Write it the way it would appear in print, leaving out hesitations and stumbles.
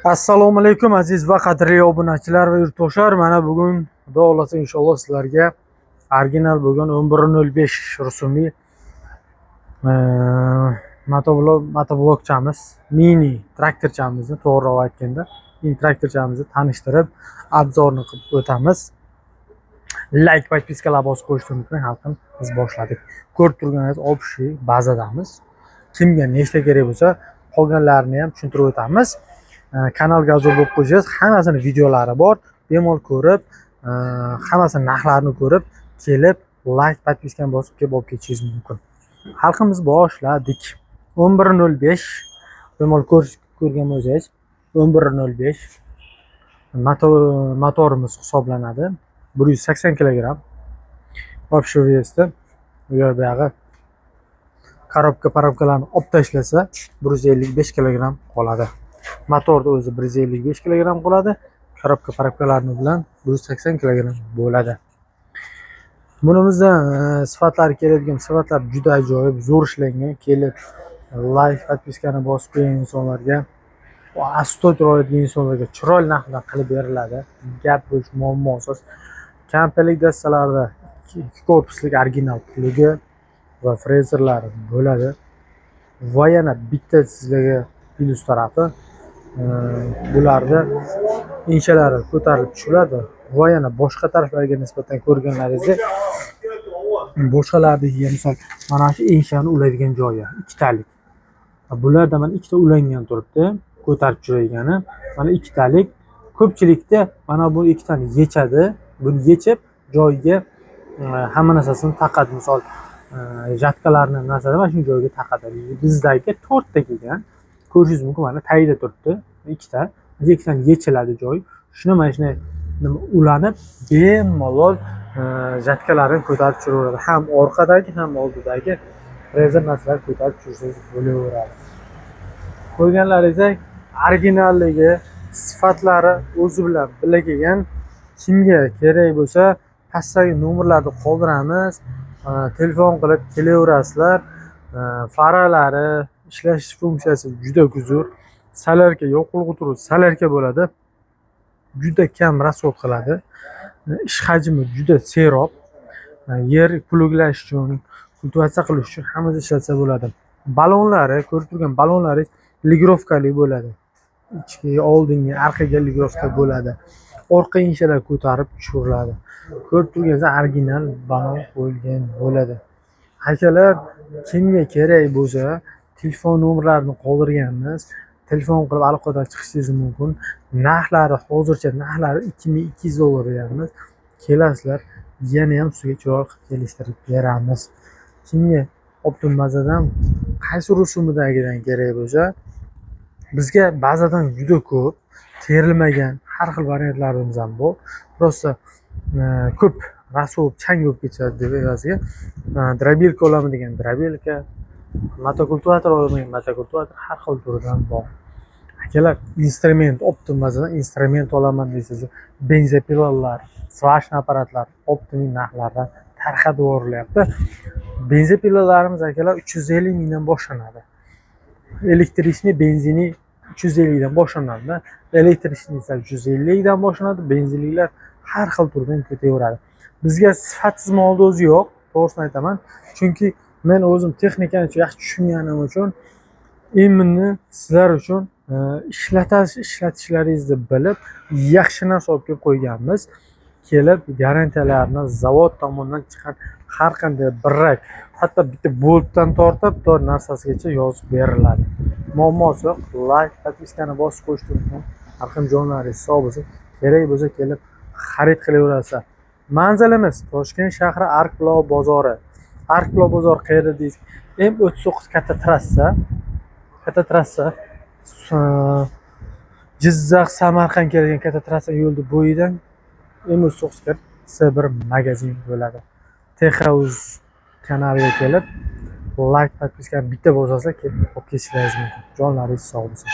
Assalomu alaykum, aziz va qadrli obunachilar va yurtdoshlar. Mana bugun, Xudo xohlasa, inshaalloh sizlarga original bo'lgan 11.05 rusumli motoblokchamiz, mini traktorchamizni, to'g'riroq aytganda, mini traktorchamizni tanishtirib, обзор ni qilib o'tamiz. Layk, подписка lar bosib qo'yishni unutmang, xalqim. Biz boshladik. Ko'rib turganingiz, общий bazadamiz. Kimga nechta kerak bo'lsa, qolganlarini ham tushuntirib o'tamiz. Kanalga a'zo bo'lib qo'ysangiz, hammasini videolari bor, bemalol ko'rib, hammasini narxlarini ko'rib, kelib layk, подписка ni bosib, kelib olib ketishingiz mumkin. Xalqimiz, boshladik. 11.05, bemalol ko'rgan bo'lsangiz, 11.05 motorimiz hisoblanadi. 180 kilogramm общий вес da. U yer buyog'i коробка parobkalarni olib tashlasa, 155 kilogramm qoladi. Motorni o'zi 155 kilogramm qoladi, коробка parobkalarni bilan 180 kilogramm bo'ladi. Bunimizda sifatlari keladigan, sifatlar juda ajoyib, zo'r ishlangan. Kelib layk, подписка ni bosib qo'ygan insonlarga, astoydil oladigan insonlarga chiroyli narxda qilib beriladi, gap bo'lish muammosiz. Komplekt dastalarda ikki korpuslik original плуг i va frezerlari bo'ladi. Va yana bitta sizlarga plyus tarafi, bularni enshalari ko'tarilib tushiladi. Va yana boshqa taraflarga nisbatan ko'rganlaringizda, boshqalarnikiga, misol, mana shu enshani ulaydigan joyi ikkitalik, bularda mana ikkita ulangan turibdi, ko'tarib tushiradigani mana ikkitalik. Ko'pchilikda mana bu ikkitani yechadi, buni yechib, joyiga hamma narsasini taqadi, misol, жатка larni narsani mana shu joyiga taqadi. Bizdagi to'rtta kelgan, ko'rishingiz mumkin, mana tagida turibdi ikkita. Ikkitani yechiladi joyi, shuni mana shunday nima ulanib, bemalol жатка larini ko'tarib tushiraveradi. Ham orqadagi, ham oldidagi frezer narsalar ko'tarib tushirsangiz bo'laveradi. Ko'rganlaringizdek, originalligi, sifatlari o'zi bilan birga kelgan. Kimga kerak bo'lsa, pastdagi nomerlarni qoldiramiz, telefon qilib kelaverasizlar. Faralari, ishlash funksiyasi juda zo'r. Солярка yoqilg'i turi солярка bo'ladi, juda kam расход qiladi, ish hajmi juda serob. Yer плуг lash uchun, kultivatsiya qilish uchun hammasi ishlatsa bo'ladi. Balonlari, ko'rib turgan balonlari регулировка li bo'ladi, ichki, oldingi, orqaga регулировка bo'ladi, orqa enshalar ko'tarib tushiriladi. Ko'rib turganingiz, original balon qo'yilgan bo'ladi. Akalar, kimga kerak bo'lsa, telefon nomerlarini qoldirganmiz, telefon qilib aloqador chiqishingiz mumkin. Narxlari, hozircha narxlari 2200 dollar deyapmiz. Kelasizlar, yana ham ustiga chiroyli qilib kelishtirib beramiz. Kimga оптом bazadan qaysi rusumidagidan kerak bo'lsa, bizga bazadan juda ko'p terilmagan har xil variantlarimiz ham bor. Просто ko'p rasvo, chang bo'lib ketadi deb evaziga дробилка olaman degan дробилка, мотокультиватор olaman degan мотокультиватор har xil turidan bor. Akalar, instrument, оптом bazadan instrument olaman desangiz, бензопила lar, сварочный apparatlar оптовый narxlardan tarqatib yuborilyapti. Бензопила larimiz, akalar, 350 mingdan boshlanadi. Электричный, benzini 350 dan boshlanadi. Электричный esa 350 dan boshlanadi, benzinliklar har xil turdan ketaveradi. Bizga sifatsiz molni o'zi yo'q, to'g'risini aytaman, chunki men o'zim texnikani yaxshi tushunganim uchun именно sizlar uchun ishlatishlaringizni bilib, yaxshi narsa olib kelib qo'yganmiz. Kelib garantiyalarni, zavod tomonidan chiqqan har qanday брак, hatto bitta boltdan tortib to narsasigacha yozib beriladi, muammosi yo'q. Layk, подписка ni bosib qo'yishni unutmang. Har jonlaringiz sog' bo'lsin. Kerak bo'lsa, kelib xarid qilaverasizlar. Manzilimiz Toshkent shahri, Ark bozori. Ark bozori qayerda deysiz? M39 katta trassa, katta trassa, Jizzax, Samarqand kelgan katta trassa yo'lni bo'yidan M39 kirib, S1 magazin bo'ladi. Texauz kanaliga kelib, layk, подписка ni bitta bosasizlar, kelib olib ketishlaringiz mumkin. Jonlaringiz sog' bo'lsin.